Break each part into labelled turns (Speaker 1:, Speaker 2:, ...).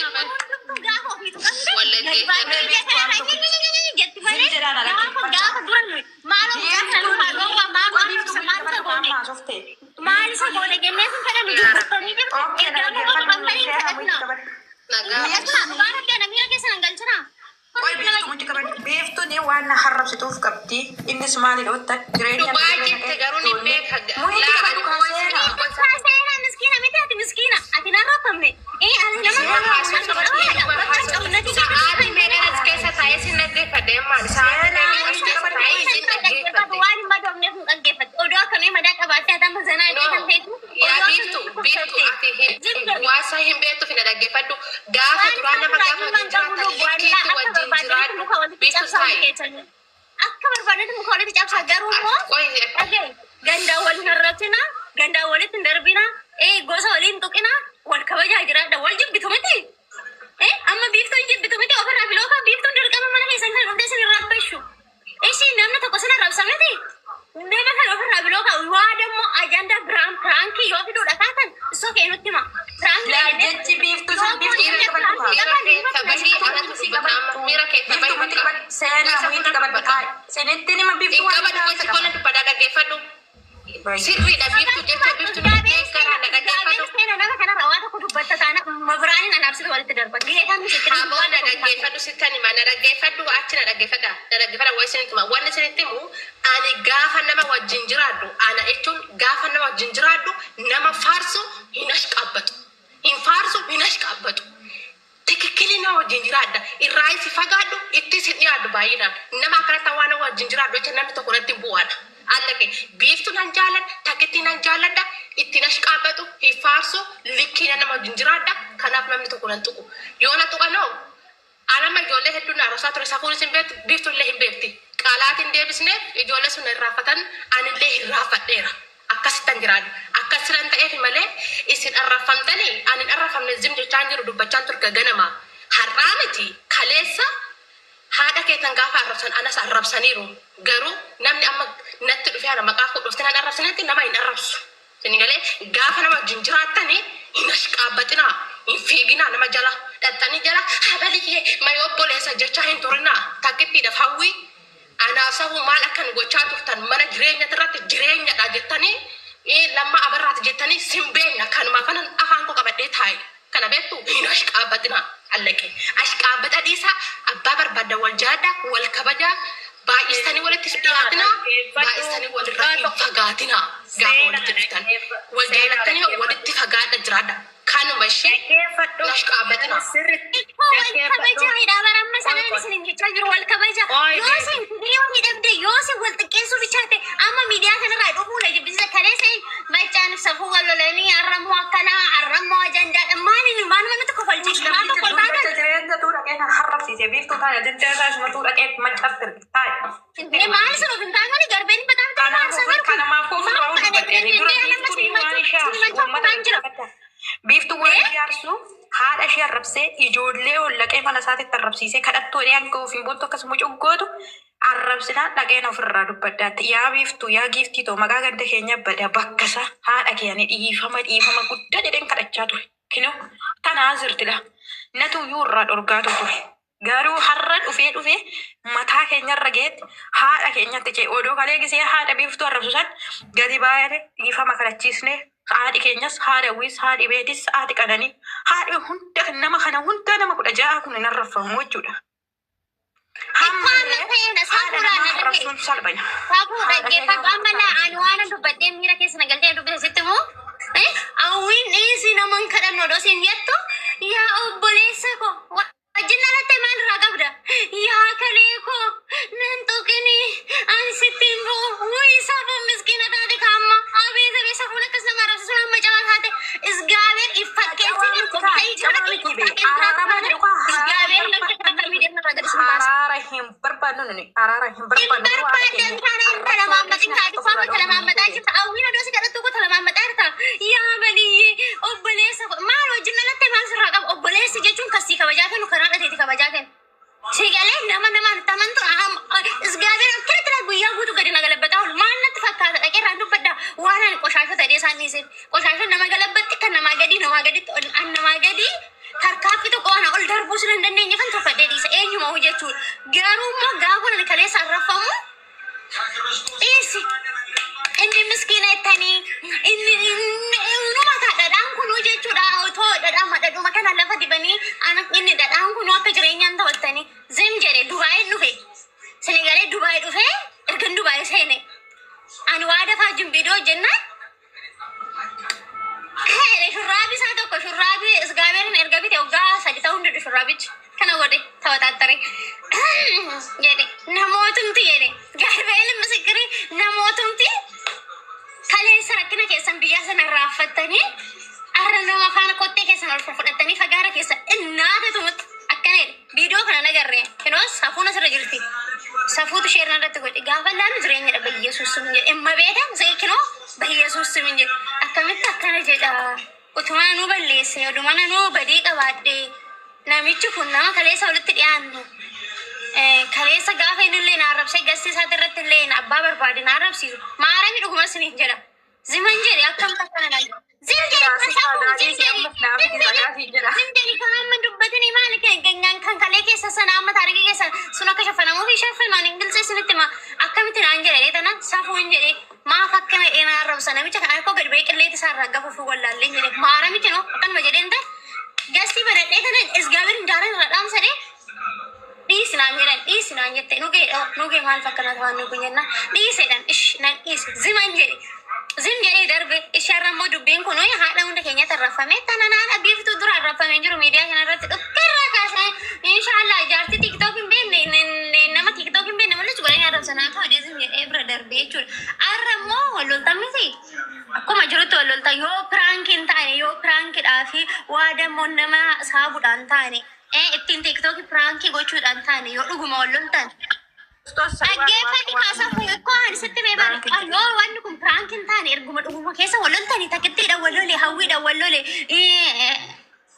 Speaker 1: Hundumtuu gaafa ofiitu qabde
Speaker 2: Wallaggeeffadhu.
Speaker 1: gadi baatee biyya kana irraa jetti malee
Speaker 3: Zim jedhaan ala
Speaker 1: gaafa gaafa dura nuyi maaloo mucaa kana nurraa dhoowwaa maal isa maal isa goone maal isa goone jennee sun fedhan dubbattanii jirtu erga nama qabamtanii hin kadhatinaa.
Speaker 2: Nagaa.
Speaker 1: Kadhatinaa dhugaa rabbi ana miira keessa nan galchinaa.
Speaker 3: Biiftuun waan na harrabsituuf qabdi. Innis maali dhoottan jireenya.
Speaker 2: Dhugaa jette garuu ni beeka.
Speaker 3: Muhitti qabadhu kaa seenaa.
Speaker 1: Seenaa miskiina miti ati miskiina ati nan raffamne. Ee ani nama
Speaker 2: Sa'aatii meeqa as keessa taa'ee sin dhaggeeffadhe maali? Sa'aatii meeqa as keessa taa'ee sin dhaggeeffadhe?
Speaker 1: Waan hin madoofneef hin dhaggeeffatte. Oduu akkamii madaa qabaattee ati amma zanaa
Speaker 2: No.
Speaker 1: iddoo kan ta'etu.
Speaker 2: Yaa biiftu, biiftu ati waasa hin beektuuf hin dhaggeeffadhu. Gaafa duraa nama gaafa wajjin jiraatan likkiitti wajjin jiraadhu. Biiftu taa'i.
Speaker 1: Akka barbaadetti muka walitti cabsaa garuu immoo
Speaker 2: Qoy
Speaker 1: dhagaye gandaan wal hin arrabsinaa, gandaan walitti hin darbinaa, gosa waliin tuqinaa, wal kabajaa jiraadha, wal jibbitu miti. Amma biiftuun jibbitu miti ofirraa bilookaa biiftuun dirqama mana keessan kan dhufte isin hin rabbashu. Ishii namni tokko sin arrabsa miti. Nama kan ofirraa bilookaa waa dammoo ajandaa biraan prank yoo fiduudha kaatan isoo kee nutti hima. Prank
Speaker 3: Jechi biiftuu sun biiftuu
Speaker 2: Miira
Speaker 3: qabadhu kaa.
Speaker 2: miira keessa bahii anatu si bataama. Miira keessa
Speaker 3: Biiftuu
Speaker 2: bahii
Speaker 3: muhitti
Speaker 2: bakka.
Speaker 3: qabadhu. Seenaa muhitti qabadhu kaa. Seenetti nima
Speaker 2: Hin
Speaker 3: biiftuu waan
Speaker 2: qabadhu gosa koona dubbataa dhaggeeffadhu. Sirriidha biiftuu jecha biiftuu deeggaraa na dhaggeeffadhu.
Speaker 1: Seena nama kanarraa waa tokko dubbatta taana mabiraaniin anaabsitu walitti darba. Geetaan misitti
Speaker 2: Aboo na dhaggeeffadhu sittan hima na dhaggeeffadhu achi na dhaggeeffadha na dhaggeeffadha waa isinitti hima wanni isinitti himu ani gaafa nama wajjin jiraadhu ana jechuun gaafa nama wajjin jiraadhu nama faarsu hin ashqaabbatu hin faarsu hin ashqaabbatu tikikkilii nama wajjin jiraadha irraa isi fagaadhu ittis hin dhiyaadhu baay'inaan nama akkanatti waan nama wajjin jiraadhu jecha namni tokko natti hin bu'aadha. Allaqe biiftu nan jaaladha takkitti nan jaaladha ittiin ashqaabbatu hin faarsu likkii nama wajjin jiraadha kanaaf namni tokko nan tuqu yoo na tuqanoo anama ijoollee hedduun na arrabsaa ture safuunis hin beektu biiftuun illee hin beekti qaalaatiin deebisneef ijoollee sun irraafatan anillee hirraafadheera akkasittan jiraadhu akkasitan ta'eef malee isin arrafamtanii ani hin arrafamne zim jechaan jiru dubbachaan turte ganama har'aa miti kaleessa haadha keetan gaafa arrabsan anas arrabsaniiru garuu namni amma natti dhufee ana maqaa koo dhufte nan arrabsanetti nama hin arrabsu. Isin galee gaafa nama wajjin jiraattanii hin ashqaabbatinaa hin fiiginaa nama jala dhaxxanii jala habaliyee mayoo obboleessa jechaa hin turinaa takkittiidhaaf hawwii anaaf safuu maal akkan gochaa turtan mana jireenya irratti jireenyadha jettanii lamma abarraati jettanii sin beekna kanumaa kanan afaan koo qabadhee taa'e kana beektu hin ashqaabbatinaa allaqe ashqaabbata dhiisaa abbaa barbaadda wal jaadha wal kabajaa baay'istanii walitti dhiyaatinaa baay'istanii walirraa hin fagaatinaa gaafa walitti dhuftan wal jaalattanii walitti fagaadha jiraadha kanuma ishee
Speaker 4: Dhaggeeffadhu.
Speaker 2: ashqaabbatinaa.
Speaker 4: Sirriitti
Speaker 1: Ikkoo wal
Speaker 4: dhaggeeffadhu.
Speaker 1: kabajaadha baramma sanaan isin jechaa jiru wal kabaja.
Speaker 4: Oi,
Speaker 1: Yoo isin firii walii dhabde yoo isin wal xiqqeessuu bichaate amma miidiyaa kanarraa dhufuu na jibbisiisa kaleessa macaan safuu wal lolanii arrammoo akkanaa arrammoo ajandaadha maali maaluma nutti kofalchiisu maal tokko taatan
Speaker 3: Jireenya tuu dhaqee na harrabsiise biiftuu taa'e jecha isaa isuma tuu dhaqee macaaf erge taa'e.
Speaker 1: Maal isin of hin taane garbeen bataaf
Speaker 3: Kanaaf kanamaaf ofirraa dubbatte dura biiftuun waan ishee aarsu uummata dhaggeeffadha. Biiftuu waan ishee aarsu haadha ishee arrabsee ijoollee ol dhaqee mana isaatitti arrabsiisee kadhattuu jedhee hanga ofiin boontu akkasuma cuggootu arrabsinaan dhaqeen ofirraa dubbaddaatti. Yaa biiftuu yaa giiftii too maqaa ganda keenya bada bakka isaa haadha keenya dhiifama dhiifama guddaa jedheen kadhachaa ture. Kinoo tanaa jirtidha. Natu iyyuu irraa dhorgaatu ture. Garuu har'a dhufee dhufee mataa keenyarra geetti haadha keenyatti ce'e odoo kalee gisee haadha biiftuu arrabsu san gadi baay'ee dhiifama kadhachiisne haadhi keenyas haadha wiis haadhi beetis haadhi qananii haadhi hunda nama kana hunda nama 16 kun hin arrabfamu jechuudha.
Speaker 1: Ikkoo amma ta'eedha
Speaker 3: Haadha
Speaker 1: safuudhaan
Speaker 3: namaa
Speaker 1: na dhagaye.
Speaker 3: arrabsuun salphanya.
Speaker 1: Safuu dhaggeeffadhu amma laa ani waan dubbadhee miira keessa na galtee dubbise sitti moo hawwiin dhiisii naman kadhannu odoo siin jettu yaa obboleessa ko wajjin dhalatte maal irraa qabda yaa kalee koo nan tuqini ani sitti hin bu'u wuyi safuun miskiina taate kaamma abeet abeet safuun akkas nama arrabsiisuun amma cabaa taate isgaabeer iffakkeessee
Speaker 3: Araara hin barbaannu nuni araara hin
Speaker 1: Hin
Speaker 3: barbaannu garuu haadha
Speaker 1: barbaadan
Speaker 3: keenya
Speaker 1: taana hin talamaammatin kaadhifaama talamaammataa jirta. Hawwiin odoo si kadhattu koo talamaammataa jirta. Yaa baliyyee obboleessa koo maal wajjin dhalatte maal sirraa qaba obboleessi jechuun kasii kabajaa kennu karaa dhateeti kabajaa kennu. Si galee nama namaan itti amantu isgaabeer akkanatti laa guyyaa guutuu gadi na galabbataa oolu maal natti fakkaata dhaqee irraan dubbadda waan ani qoshaashota jedhee isaan dhiiseef qoshaashota nama galabbatti kan namaa gadi namaa gaditti ol an namaa gadi Tarkaaffii tokko waan ol darbuu sin hin dandeenye kan tuffadhee dhiisa eenyuma jechuudha. Garuu immoo gaafa ani kaleessa arrafamu dhiisi. Inni miskiina jettanii inni inni mataa dhadhaan kunuu jechuudha, otoo dhadhaan dhadhuma kana lafa dibanii inni dhadhaan kunuu akka jireenyaan taphattanii zim jedhe. Dubaa'een dhufe, Senegalee Dubaa'ee dhufe. Ergan Dubaa'ee seene ani waa dafaa jimbiidoo jennaan shurraabii isaa tokko, shurraabii isgaabeerin erga bite waggaa 3 ta'uu hundi, shurraabichi kana godhe taphataattare jedhe. Namootumti jedhe, Gabriel misikirii, namootumti kaleessa rakkina keessan biyya sana raaffattanii arra nama faana kottee keessan ol fudhattanii fagaara keessa innaata tumutti akkana jedhe. Viidiyoo kana nagarree kinoo safuun asirra jirti. Safuutu sheerna irratti godhe. Gaafa laalu jireenyadha. Bayyesuus simin jedhe, imma beekan kinoo bayyesuus simin jedhe. Akkamitti akkana jedha? Utuma nuu balleesse, oduma nuu badii qabaadhe, namichi kun nama kaleessa walitti dhiyaannu, kaleessa gaafa inni illee na arrabsee gassi isaati irratti illee abbaa barbaade na arrabsiisu maarami dhuguma isiniif jedha. Ziman jedhe, akkam akkana naan zim jedhe, safuun zim jedhe, zim jedhe, zim jedhe. Kan amma dubbatanii maali? Kan kalee keessa sana amma taarikii keessa sun akka shaffanamuuf hin shaffanaan ingilizii isinitti hima. Akkamitti naan jedhe tana safuun jedhe, maaf akkana na arrabsa namicha kana? Akka gadi ba'ee qilleeti isaa irraa gafuuf wallaallee jedhe. Maaramichi no akkanuma jedheen ta'e gastii badhadhee tana isgaabirin daaran irra dhaamsadhe. Dhiisi naan jedhan, dhiisi naan jette. Nugee nugee maal fakkana ta'an nugu jenna dhiisedhan ish nan dhiise. Ziman jedhe, zim jedhee darbe. Isheerra immoo dubbiin kun haadha hunda keenyatti arrafame tana naan biiftuu dura arrafame jiru miidiyaa kana irratti dhukkarraa kaasee inshaallah jaartii TikTok hin beekne, nama TikTok hin beekne mul'isu godhanii arrabsanaa ta'u. Zim jedhee bira darbe jechuudha. Arra immoo wal loltan miti, akkuma jirutti wal loltan. Yoo prankiin taane, yoo prankiidhaa fi waa dammoo nama saabuudhaan taane, ittiin TikTokii prankii gochuudhaan taane, yoo dhuguma wal loltan. Dhaggeeffadhu, kaasafu ikkoo ani sitti mee bari, yoo wanni kun prankiin taane, erguma dhuguma keessa wal loltanii, takkittiidhaan wal lole, hawwiidhaan wal lole,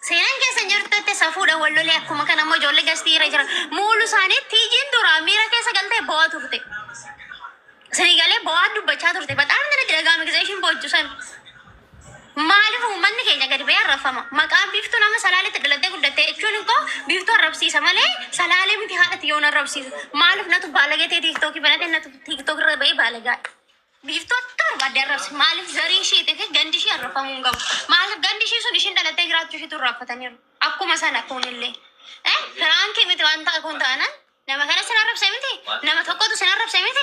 Speaker 1: seenaan keessa jirtutti safuudhaan wal lole. Akkuma kana immoo ijoollee gastii irra jiran muulu isaanii tiijiin dura miira keessa galtee bo'aa turte. Sinigalee bo'aa dubbachaa turte. Baxaam natti dhaga'ame gisee ishiin boojju san. Maaliif uummanni keenya gadi ba'ee arrabfama? Maqaan biiftuu nama Salaaletti dhalattee guddatte jechuun immoo biiftuu arrabsiisa malee Salaalee miti haadhati yoon arrabsiisu. Maaliif natu baalagee ta'e TikTokii banatee natu TikTok irra ba'ee baalagaadha? Biiftuu akka barbaadde arrabsi. Maaliif zarii isheetii fi gandi ishee arrabfamuu hin qabu? Maaliif gandi ishee sun ishiin dhalattee jiraachuu isheetu irraanfataniiru? Akkuma sana kunillee. Prankii miti waan ta'a kun taanaan nama kana sin arrabse miti, nama tokkotu sin arrabse miti.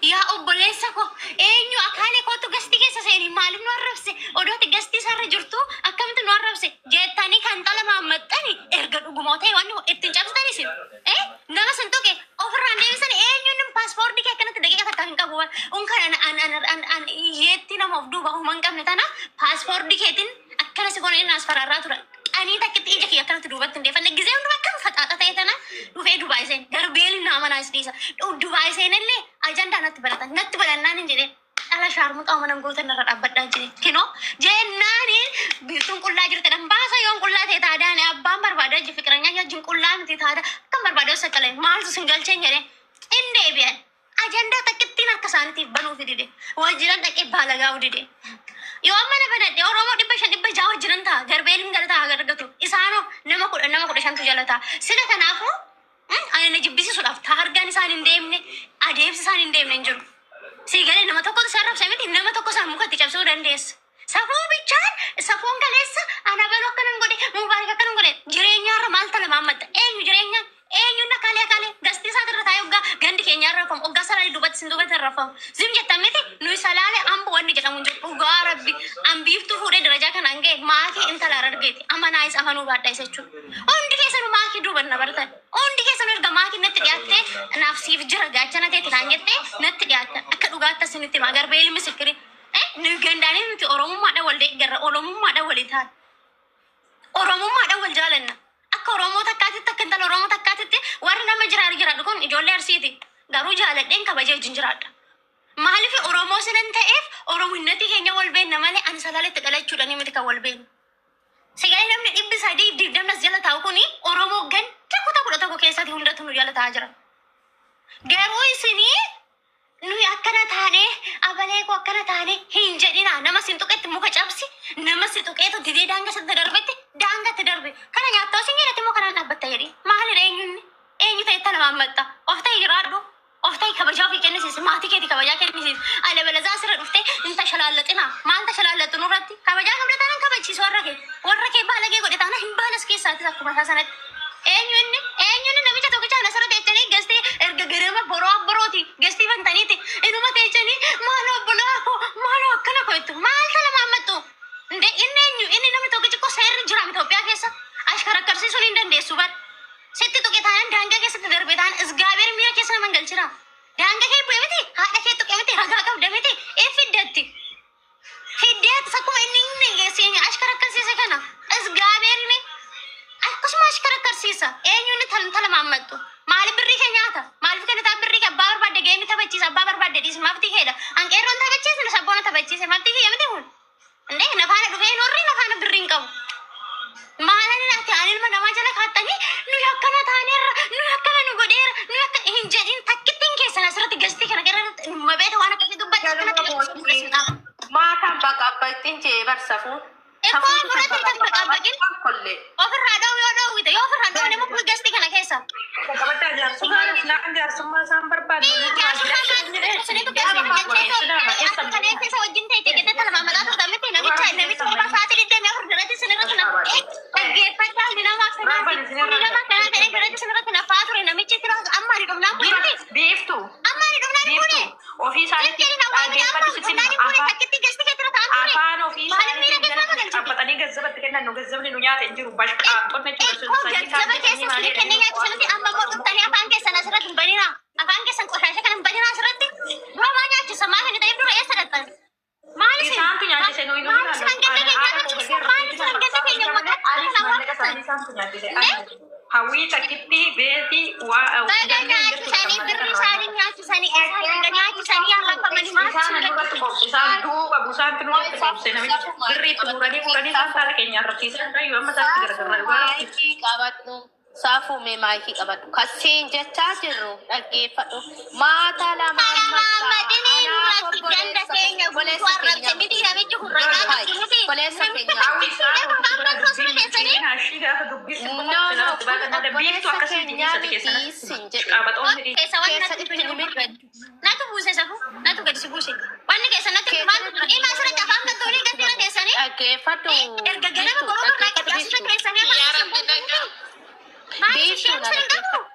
Speaker 1: Yaa obboleessa ko, eenyu akaalee kootu gastii keessa seeni, maaliif nu arrabse, odooti gastii isaarra jirtu akkamitti nu arrabse jettanii kan xalamaan maxxani erga dhugumoo ta'e wanni ittiin cabsitan isin nama sin tuqe ofirraan deebisan. Eenyuun paaspoortii kee akkanatti daqiiqa takka hin qabu unkan an an an an an yeetti nama of duuba huma hin qabne tana paaspoortii keetiin akkana si goone inni as faraarraa ture. Qanii takkitti ija kiyya akkanatti duubatti hin deeffanne. Gizee hundumaa akkam faxaaxa ta'e tana dhufee Dubaay seen garbeelin naa manaa is dhiisa. Dubaay seenellee ajandaa natti banatan, natti banannaan hin jedhe, dhala shaarmuxaa mana gootan irra dhaabbadhaan jedhe. Kinoo jennaani biiftuun qullaa jirti dhan baasa. Yoon qullaa ta'e taadaan abbaan barbaada ji fiqiranyaa wajjin qullaa miti taada akkam barbaada saqqalee maaltu sin galcheen jedhe. Hin deebi'an. Ajandaa takkittiin harka isaaniitiif banuufi dide. Wajjiran dhaqee baalagaa dide. Yoo mana banadhe Oromoo 500 600 wajjiran ta'a. Garbeelin gala ta'a argatu. Isaanoo nama 10, nama 15tu jala ta'a. Sila kanaafuu ani na jibbisiisuudhaaf taargaan isaan hin deemne, adeemsi isaan hin deemne hin jiru. Sii galee nama tokkotu isaan rabsa miti, nama tokko isaan mukatti cabsuu dandeessa. Safuu bichaan safuun kaleessa ana baluu akkanan godhe, Mubaarak akkanan godhe, jireenyaarra maal tala maammatta? Eenyu jireenya eenyuun akaalee akaalee gastii isaatirra taa'ee hoggaa gandi keenya arrafamu, hoggaa Salaalee duubatti sin duubatti arrafamu. Zim jettan miti, nuyi Salaalee Ambo wanni jedhamu hin jiru. Dhugaa Rabbi ambiiftuu fuudhee darajaa kanaan ga'e maakii intala argeeti. Amanaayis amanuu baadhaa isa jechuudha. Hundi keessanuu maakii duuban na bartan. Hundi keessanuu erga maakii natti dhiyaattee naaf siif jira gaachana ta'eeti naan jettee natti dhiyaatta. Akka dhugaatti asinitti himaa garbee ilmi sikirii. Nuyi gandaanii nuti Oromummaadhaan wal deeggarra, Oromummaadhaan walii taana. Oromummaadhaan wal jaalanna. Akka Oromoo takkaatitti, akka intala Oromoo takkaatitti, warri nama jiraatu jiraadhu kun ijoollee Arsiiti. Garuu jaaladheen kabajee wajjin jiraadha. Maaliif? Oromoo sinan ta'eef Oromunnati keenya wal beenna malee ani Salaaletti dhalachuudhaan miti kan wal beennu. Sagalee namni 320 as jala taa'u kuni Oromoo ganda kutaa 11 keessatti hundatu nu jala taa'aa jira. Garuu isinii Nuyi akkana taane, abalee koo akkana taane hin jedhina. Nama sin tuqetti muka cabsi, nama si tuqeetu didee daanga sitti darbetti daangatti darbe. Kana nyaattoo sin jedhatti immoo kanaan dhaabbatta jedhi. Maalidha eenyunni? Eenyu ta'e itti nama ammatta? Of ta'e jiraadhu. Of ta'e kabajaa ofii kennisiisi. Maatii keetii kabajaa kennisiisi. Alabalazaa asirra dhuftee hin tashalaallaxina. Maal tashalaallaxu nurratti? Kabajaa qabda taanaan kabachiisu warra kee. Warra kee baalagee godhe taanaan hin baalas keessaatis akkuma isaa sanatti. Eenyu inni? Eenyu inni namicha tokkicha kana asirra teechanii gastii erga ganama boroo abborooti gastii bantaniiti inuma teechanii maaloo obbolaa koo maaloo akkana koo jettu maal tana maammattu? Inde inni eenyu? Inni namni tokkichi koo seerri jira Itoophiyaa keessa ashkarakkarsiisuun hin dandeessu bar. Sitti tuqe taanaan daangaa keessatti darbe taanaan isgaabeer miira keessa nama hin galchina. Daangaa kee bu'e miti haadha kee tuqe miti ragaa qabda miti ee fiddatti. Fiddee atis akkuma inni inni siin ashkarakkarsiise kana isgaabeerni akkasuma ashkarakkarsiisa. Eenyu inni tan tala maammattu? Maaliif birrii kee nyaata? Maaliif kennitaa birrii kee abbaa barbaadde geemi taphachiisa abbaa barbaadde dhiisi mafti keedha. Anqeerroon taphachiisne sabboona taphachiise mafti kiyya miti kun. Indee nafaana dhufee hin horre nafaana birrii hin qabu. Maalan ati ani ilma namaa jala kaattanii nuyi akkana taaneerra nuyi akkana nu godheera nuyi akka hin jedhin takkittiin keessan asirratti gastii kana irratti mabeeta waan akkasii dubbatti
Speaker 2: Galuma
Speaker 1: akkanatti
Speaker 2: booddee maataan baqa abbaittiin jee bar safuu.
Speaker 1: Ekkoo
Speaker 2: Safuutu kan
Speaker 1: ofirratti
Speaker 2: baqa
Speaker 1: hin
Speaker 2: baqa
Speaker 1: taphaqin.
Speaker 2: kollee.
Speaker 1: Ofirraa dha'u yoo dha'uwite yoo ofirraa dha'u nama kun gastii kana keessa.
Speaker 3: Qabaddaa jaarsummaa naan jaarsummaa isaan barbaadu.
Speaker 1: Ii jaarsummaa maal sinitu keessa galchee akka kalee keessa wajjin ta'e jettee tana mataa turtan miti namicha namicha kophaa sa'aatii 24 duratti sinirratti na dhaggeeffadhaa ni nama akkanaati ni nama akkanaa ta'e duratti sinirratti nafaa ture namichi amma ani dhufnaan bu'e miti
Speaker 3: Biiftuu.
Speaker 1: amma ani dhufnaan buune
Speaker 3: Biiftuu. Ofii isaaniitti
Speaker 1: Jettee na waamini amma
Speaker 3: dhaggeeffadhu sitti
Speaker 1: dhufnaan buune
Speaker 3: afaan
Speaker 1: takkitti gasti keetti ta'an ture
Speaker 3: afaan ofii
Speaker 1: maaliif miira
Speaker 3: isaaniitiin
Speaker 1: keessaa
Speaker 3: jala
Speaker 1: galchite?
Speaker 3: dhaabbatanii gazzabatti kennan nu gazzabni nu nyaata hin jiru bashqaaxxoon jechuudha
Speaker 1: Ekkoo
Speaker 3: sun sanyii isaan
Speaker 1: gazzaba keessa
Speaker 3: jedhanii
Speaker 1: isinii
Speaker 3: maali
Speaker 1: kennee
Speaker 3: jedhanii
Speaker 1: nyaachisanitti amma immoo dhuftanii afaan keessan asirratti hin baninaa. Afaan keessan qoshaasha kana hin baninaa asirratti. Dura maa nyaachisa? Maal inni ta'eef dura eessa dhaqxan? Maal isin?
Speaker 3: Isaantu nyaachise nu hin
Speaker 1: Maal isin hangafta
Speaker 3: ilaallu.
Speaker 1: keenya
Speaker 3: Haadha koo
Speaker 1: nyaachisa?
Speaker 3: gadi
Speaker 1: Maal isin hangafta keenya maqaa
Speaker 3: Anis
Speaker 1: kana
Speaker 3: maallaqa
Speaker 1: waamsisan?
Speaker 3: isaanii isaantu nyaachise.
Speaker 1: Indee?
Speaker 3: Hawwii takkitti beetii waa
Speaker 1: Baga
Speaker 3: jallee hin jirtu
Speaker 1: nyaachisanii birri isaanii nyaachisanii eessa hanga nyaachisanii arrabamanii maal
Speaker 3: Isaan
Speaker 1: isin
Speaker 3: nurratti
Speaker 1: gaddisiisu?
Speaker 3: qophe isaan duuba busaanti nurratti qophe namichi birrii itti guuranii guuranii isaan saala keenya arrabsiisan iyyuu amma isaatti gargarra dhugaa rabbi.
Speaker 2: Maayikii qabadhu. Saafuu mee maayikii qabadhu. Kasiin jechaa jirru dhaggeeffadhu. Maata lamaan
Speaker 1: Kana
Speaker 2: makkaa.
Speaker 1: maammadinii
Speaker 2: Anaaf
Speaker 1: nurratti ganda
Speaker 2: obboleessa
Speaker 1: keenya guutuu
Speaker 2: obboleessa
Speaker 1: arrabse
Speaker 2: keenya
Speaker 1: miti namichi kun ragaa
Speaker 2: Hai,
Speaker 1: qabdi miti.
Speaker 2: obboleessa
Speaker 1: Namicha
Speaker 2: keenya.
Speaker 3: Hawwii
Speaker 1: takkitti
Speaker 3: isaan
Speaker 1: lafa
Speaker 3: ofitti bira
Speaker 1: maammaduu osoo
Speaker 3: dubbiin
Speaker 1: teessanii
Speaker 3: cimina ishii gaafa dubbiin
Speaker 2: No,
Speaker 3: qofa
Speaker 2: no,
Speaker 3: sinatti
Speaker 2: kun
Speaker 3: baatan malee biiftuu
Speaker 2: obboleessa
Speaker 3: akkasii miti
Speaker 2: keenyaa
Speaker 3: dhiisate
Speaker 2: miti
Speaker 3: keessanatti
Speaker 2: sin jedhe.
Speaker 3: qaabaxoonni
Speaker 1: keessa wanni
Speaker 2: Keessa
Speaker 1: natti
Speaker 2: itti
Speaker 1: hin
Speaker 2: himi.
Speaker 1: barbaadu. Natu buuse safuu, natu gadi si buuse. Wanni keessa natti
Speaker 2: Keessa
Speaker 1: maaltu jira? Ima asirratti afaan galtoonii gadi irra teessanii
Speaker 2: dhaggeeffadhu
Speaker 1: erga ganama
Speaker 2: biiftuu
Speaker 1: boroo irraa
Speaker 2: dhaggeeffadhu
Speaker 1: gadi asirra
Speaker 2: biiftuu.
Speaker 1: teessanii afaan
Speaker 4: Yaa
Speaker 1: keessan
Speaker 4: Rabbi
Speaker 1: bantuu
Speaker 4: nagaa.
Speaker 1: miti. Maal
Speaker 2: Biiftuu
Speaker 1: isheen
Speaker 2: na
Speaker 1: sin qabu?
Speaker 2: dhaggeeffadhu.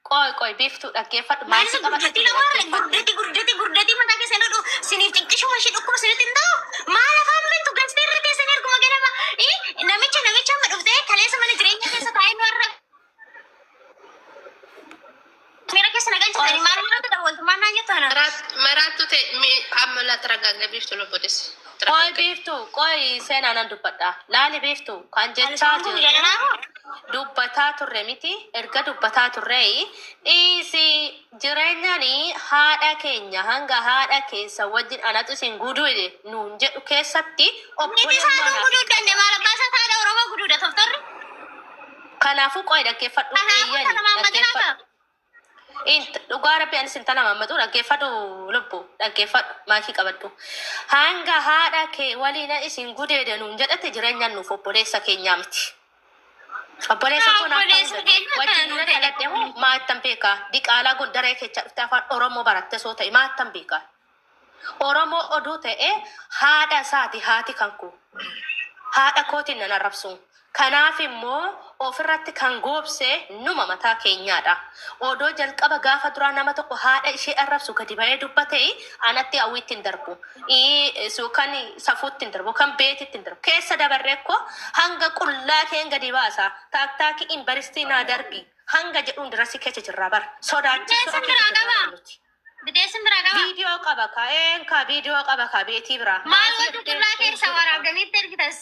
Speaker 2: Qoy qoy biiftuu dhaggeeffadhu.
Speaker 1: Maal
Speaker 2: Maayikii
Speaker 1: isin
Speaker 2: qabadhu
Speaker 1: gurdatii namaa
Speaker 2: dhaggeeffadhu.
Speaker 1: gurdatii gurdatii gurdatii mataa keessan irra siniif cinqishuma ishee dhukkuba sinitti hin ta'u. Maal afaan bantu gastee irra teessanii erguma ganama namicha namicha amma dhuftee kaleessa mana jireenya keessa taa'ee nu har'a miira keessa na galchitanii maal irratti dawwaltummaan naan jettu ana.
Speaker 4: Maraattu ta'e amma laa taragaagga biiftu lobbodes.
Speaker 2: Qoy
Speaker 4: Taragaagga.
Speaker 2: biiftuu qoy seenaa nan dubbadha. Laali biiftuu kan
Speaker 1: Ani
Speaker 2: jechaa
Speaker 1: isaan kun
Speaker 2: jirru
Speaker 1: jedhanaa
Speaker 2: dubbataa turre miti erga dubbataa turre dhiisi jireenyaan haadha keenya hanga haadha keessa wajjin anatu isin guduu nuun jedhu keessatti
Speaker 1: Niiti isaa
Speaker 2: obbolummaa
Speaker 1: kun
Speaker 2: naaf
Speaker 1: guduuddanne maal abbaa isaa taadha Oromoo guduudha toftorri.
Speaker 2: Kanaafuu qoy dhaggeeffadhu
Speaker 1: Kanaafuu
Speaker 2: eeyyani
Speaker 1: kana maammadinaa
Speaker 2: dhaggeeffadhu.
Speaker 1: ta'a.
Speaker 2: Int dhugaa rabbi anis intala mammatu dhaggeeffadhu lubbu dhaggeeffadhu maakii qabadhu. Hanga haadha kee waliin isin gudeede nuun jedhate jireenyaan nuuf obboleessa keenyaa miti. Obboleessa koo naaf ta'uu
Speaker 1: Obboleessa
Speaker 2: danda'u.
Speaker 1: keenya kana
Speaker 2: Wajjin
Speaker 1: nuu
Speaker 2: na
Speaker 1: ta'e.
Speaker 2: dhaladhe hoo maattan beekaa. Diqaalaa gondaree keessa dhufte afaan Oromoo baratte soo ta'e maattan beekaa. Oromoo oduu ta'e haadha isaati haati kan koo. Haadha kootiin nan arrabsu. Kanaaf immoo ofirratti kan goobse numa mataa keenyaadha. Odoo jalqaba gaafa duraa nama tokko haadha ishee arrabsu gadi ba'ee dubbate anatti hawwiitti hin darbu. Kan safuutti hin darbu, kan beetitti hin darbu. Keessa dabarree koo hanga qullaa keen gadi baasa. Taaktaakii yuunivarsiitii naa darbi. Hanga jedhuun dirasii keessa jirra bara. Sodaachisuu
Speaker 1: Bineensi
Speaker 2: keessa
Speaker 1: biraa
Speaker 2: jirra
Speaker 1: qaba.
Speaker 2: nuti.
Speaker 1: Bineensi biraa qaba.
Speaker 2: Viidiyoo qaba ka een ka viidiyoo qaba ka beetii biraa.
Speaker 1: Maal
Speaker 2: Maasii
Speaker 1: gochuu qullaa keessa waraabdaniitti ergitas?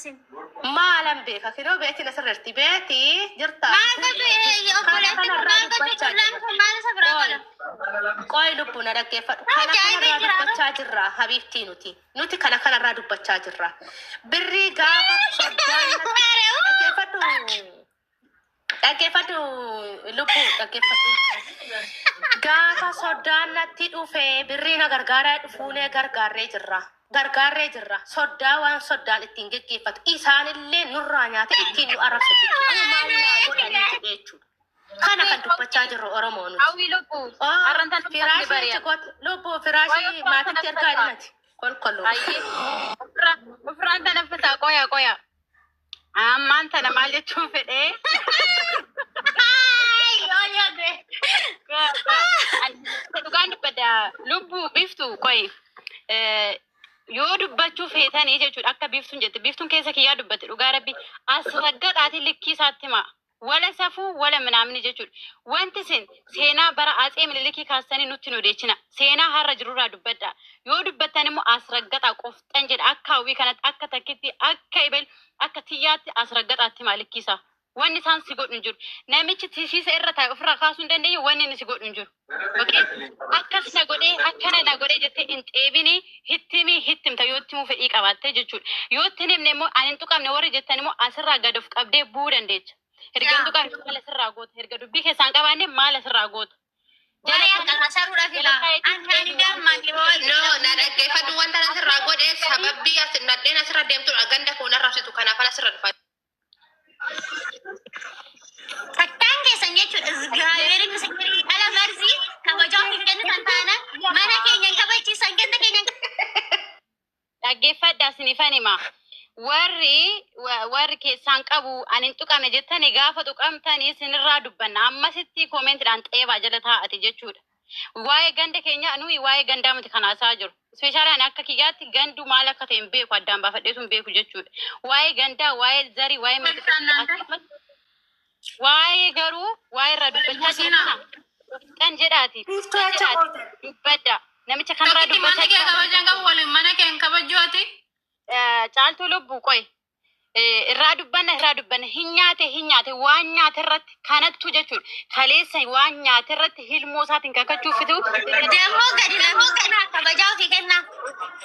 Speaker 2: Maalan beeka kinoo beetiin asirratti beetii jirta.
Speaker 1: Maal gochuu
Speaker 2: Kana
Speaker 1: obboleetti kun
Speaker 2: kanarraa
Speaker 1: maal gochuu
Speaker 2: dubbachaa
Speaker 1: qullaan
Speaker 2: jirra.
Speaker 1: kun maal isa biraa
Speaker 2: Qoy
Speaker 1: godha?
Speaker 2: qoy lubbu na dhaggeeffadhu. Kana
Speaker 1: Ajaa'ibee
Speaker 2: kanarraa
Speaker 1: jira.
Speaker 2: dubbachaa jirra habiibtii nuti. Nuti kana kanarraa dubbachaa jirra. Birrii gaafa soddaan dhaggeeffadhu. Dhaggeeffadhu lubbuu dhaggeeffadhu. Gaafa soddaan natti dhufe birrii na gargaaraa dhufuunee gargaarree jirra. Gargaarree jirra. Soddaa waan soddaan ittiin geggeeffatu. Isaanillee nurraa nyaate ittiin nu arrabsa jechuudha. Ani maal naa godhanii jedhee jechuudha. Kana kan dubbachaa jirru Oromoo nuti.
Speaker 5: Hawwii lubbuu. Har'aan tan dhuftan
Speaker 2: Firaashii
Speaker 5: bari'a.
Speaker 2: lubbuu firaashii maatitti ergaa jedhati. Kolkoluu.
Speaker 5: Ayyee. Ofirraan tanaffisaa qoya qoya. Ammaan tana maal jechuun fedhee? Dhugaan dubbadha. Lubbuu biiftuu qoyi. Yoo dubbachuu feetanii jechuudha akka biiftuun jette. Biiftuun keessa kiyyaa dubbatte dhugaa rabbi. As raggadhaatiin likkii isaatti hima. Wala safuu wala minaamni jechuudha. Wanti isin seenaa bara Atsee Minilikii kaastanii nutti nu deechina. Seenaa har'a jirurraa dubbadha. Yoo dubbattan immoo as raggaxaa qofxan jedha akka hawwii kanatti akka takkitti akka ibel akka tiyyaatti as raggaxaatti hima likkiisa. Wanni isaan si godhu hin jiru. Namichi tisiisa irra taa'e ofirraa kaasuu hin dandeenye wanni inni si godhu hin jiru. Okay? Akkas na godhee akkana na godhee jettee hin xeebini hittimii hittimta yoo itti himuu fedhii qabaatte jechuudha. Yoo itti hin himne immoo ani hin tuqamne warri jettan immoo asirraa gad of qabdee bu'uu dandeecha. Erga hin tuqamne maal asirraa goota? Erga dubbii keessaan qabaanne maal asirraa goota? Jala
Speaker 1: Waree akka saruudha
Speaker 5: jala
Speaker 1: fila.
Speaker 5: kaayetii
Speaker 1: Ani ani damma
Speaker 4: No, na dhaggeeffadhu wanta asirraa godhe sababbii as nadheen asirra deemtudha ganda koo narrabsitu kanaaf asirra dhufa.
Speaker 1: Takkaan keessan jechuudha. Zgaabeerin dhala marzii kabajaa ofiif kennitan taana mana keenya hin kabachiisan ganda keenya hin
Speaker 5: Dhaggeeffadhaa isinifan hima. Warri warri keessaan qabu ani hin tuqamne jettani gaafa tuqamtanii isinirraa dubbanna. Ammasitti koomentiidhaan xeebaa jala taa'ate jechuudha. Waa'ee ganda keenya nuyi waa'ee gandaa miti kan haasaa jiru. Ispeeshaalii ani akka kiyyaatti gandu maal akka ta'e hin beeku addaan baafadheetu hin beeku jechuudha. Waa'ee gandaa, waa'ee zarii, waa'ee miidhagina waa'ee garuu waa'ee irraa dubbachaa jiru kana qofxan jedhaati.
Speaker 3: Biiftuu
Speaker 5: Qofxan
Speaker 3: acha
Speaker 5: jedhaati
Speaker 3: goote.
Speaker 5: dubbadha. Namicha kanarraa
Speaker 4: Takkitti
Speaker 5: dubbachaa
Speaker 4: manni kee
Speaker 5: jira.
Speaker 4: kabajaan qabu waliin mana kee hin kabajju ati.
Speaker 5: Caaltuu lubbuu qoy. Irraa dubbanna irraa dubbanna hin nyaate hin nyaate waan nyaate irratti kanattu jechuudha. Kaleessa waan nyaate irratti hilmoo isaatiin kakachuu fitu.
Speaker 1: Dammoo gadi lafoo kennaa kabajaa ofii kennaa.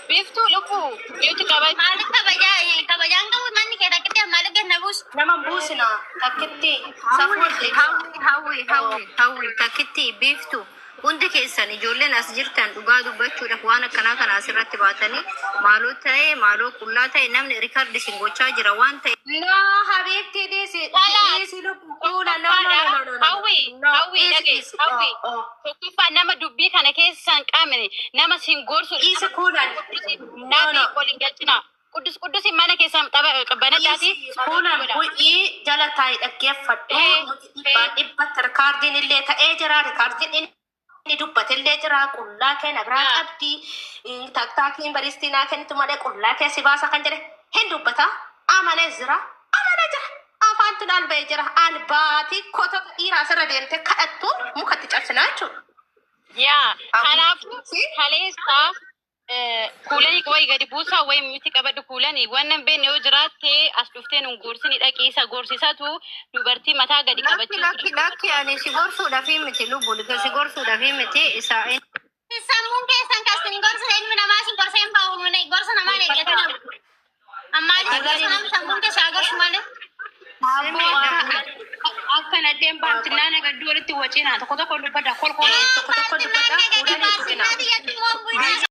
Speaker 5: Biiftuu lubbuu yuuti qabachuu.
Speaker 1: Maaliif kabajaa kabajaan qabu manni kee takkitti maaliif kenna buusu?
Speaker 3: Nama buusina takkitti safuu
Speaker 6: Hawwi, hawwi, hawwi, hawwi, hawwi, takkitti biiftu. Hundi keessan ijoolleen as jirtan dhugaa dubbachuudhaaf waan akkanaa kana asirratti baatanii maaloo ta'e maaloo qullaa ta'e namni rikaardi isin gochaa jira waan ta'e.
Speaker 3: No, habibti dhiisi
Speaker 5: Dhala
Speaker 3: dhiisi lubbuu kuula no no no
Speaker 5: tokkoffaadha.
Speaker 3: no no no
Speaker 5: Hawwi
Speaker 3: no
Speaker 5: hawwi
Speaker 3: dhiisi
Speaker 5: dhage
Speaker 3: dhiisi
Speaker 5: hawwi
Speaker 3: oh oh
Speaker 5: tokkoffaa nama dubbii kana keessa hin qabne nama sin gorsu
Speaker 3: dhiisi
Speaker 5: nama
Speaker 3: kuulan
Speaker 5: quddusi
Speaker 3: no
Speaker 5: naati
Speaker 3: no
Speaker 5: ol hin galchina. Quddus quddusi mana keessaa banadhaati
Speaker 3: dhiisi kuulan
Speaker 5: godha.
Speaker 3: bu'ii jala taa'ee dhaggeeffadhu
Speaker 5: Ee
Speaker 3: nuti
Speaker 5: ee
Speaker 3: dhibbaan dhibbatti rikaardiin illee ta'ee jira rikaardiin inni dubbate illee jira qullaa kee na biraa
Speaker 5: yaa.
Speaker 3: qabdi taktaakiin bariistii naa kennitu malee qullaa kee si baasa kan jedhe hin dubbata amanee jira amanee jira afaan tunaan ba'ee jira albaatii kotota dhiiraa asirra deemte kadhattu mukatti cabsinaa jechuudha.
Speaker 5: Yaa kanaafuu
Speaker 3: Si?
Speaker 5: kaleessa kuulanii wayi gadi buusaa wayi miti qabadhu kuulanii waan hin beekne yoo jiraatte as dhuftee nun gorsini dhaqii isa gorsisatu dubartii mataa gadi
Speaker 6: Lakki
Speaker 5: qabachiisu
Speaker 6: lakki lakki ani si gorsuudhaaf miti lubbu si gorsuudhaaf miti isa
Speaker 1: Sammuun keessan kan isin gorsa ilmi namaa isin gorsa hin ba'u gorsa namaa hin eeggatan. Ammaa isin gorsa namni sammuun keessa haa gorsu malee.
Speaker 6: simi
Speaker 2: Akka nadheen baantinnaa nagadduu walitti wacinaa tokko tokko dubbadha kolkoloo.
Speaker 3: Tokko tokko
Speaker 1: Baantinnaan
Speaker 3: dubbata
Speaker 1: nagadi
Speaker 3: kuulanii tuqinaa.
Speaker 1: baantinnaa biyyatti moon bu'inaa.